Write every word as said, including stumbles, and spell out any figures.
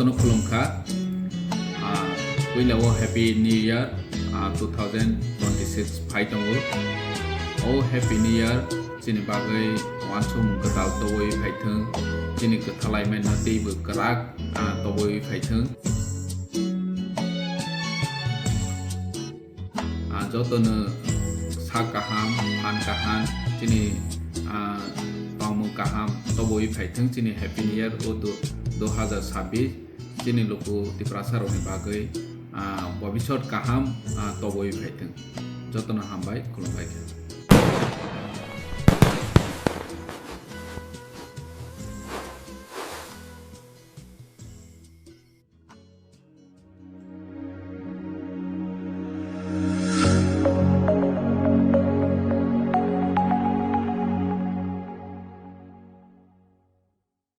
Jotono khulumkha. Ah, puila o Happy New Year, ah, two thousand twenty-six phai tongo. O Happy New Year chini bagwi uansukmung kwtal tobwi phaithwng, chini kwthalai manna teibo kwrak, ah, tobwi phaithwng. Ah, jotono sak kaham, phan kaham, chini, ah, tongmung kaham tobwi phaithwng chini Happy New Year o du-, dui hazar sabbish chini luku Tiprasa rokni bagwi, ah, bobisot kaham, ah, tobwi phaithwng. Jotono hambai, khulumbai kha.